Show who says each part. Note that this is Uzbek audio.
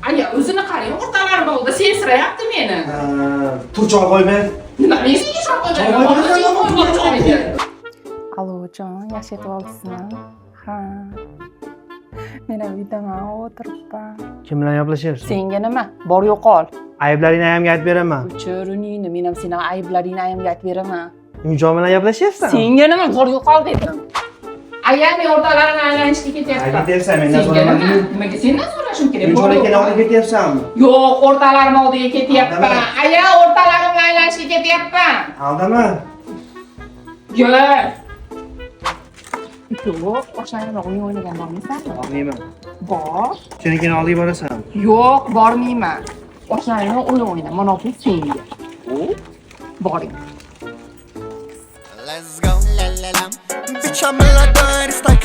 Speaker 1: Aya, o'zini qarang, o'rtalarim oldi, sensirayapti meni.
Speaker 2: Tur, choy qo'yib ber.
Speaker 1: Nima, men senga choy qo'yib.
Speaker 3: Alo, jon, yaxshi yetib oldingizmi? Ha. Men ham uydaman, o'tiribman.
Speaker 2: Kim bilan gaplashyapsan?
Speaker 3: Senga nima? Bor, yo'qol.
Speaker 2: Ayblaringni ayamga aytib beraman.
Speaker 3: O'chir uningni, men ham seni ayblaringni ayamga aytib beraman.
Speaker 2: Imjon bilan gaplashyapsan?
Speaker 3: Senga nima? Bor, yo'qol dedim.
Speaker 1: Aya, men o'rtalarim aylanishga ketyapman.
Speaker 2: Ayb ketyapsan, mendan
Speaker 1: Senga nima?
Speaker 2: so'ramading.
Speaker 1: Nimaga sendan so'rashim kerak?
Speaker 2: Imjon
Speaker 1: Bor,
Speaker 2: ekan
Speaker 1: yo'qol.
Speaker 2: oldiga ketyapsanmi?
Speaker 1: Yo'q, o'rtalarim oldiga ketyapman.
Speaker 2: Aldama.
Speaker 1: Aya, o'rtalarim bilan aylanishga ketyapman.
Speaker 2: Aldama.
Speaker 1: Yo'q.
Speaker 3: Yo'q, oshnalarim o'yin o'ynagan bormaysanmi?
Speaker 2: Bormayman.
Speaker 3: Bor.
Speaker 2: Senikini oldiga borasan.
Speaker 3: Yo'q, bormayman. Oshnalarim o'yin o'yna, monopol senga. Boring.
Speaker 4: Let's go. La la la. Bitch, I'm a lot, it's like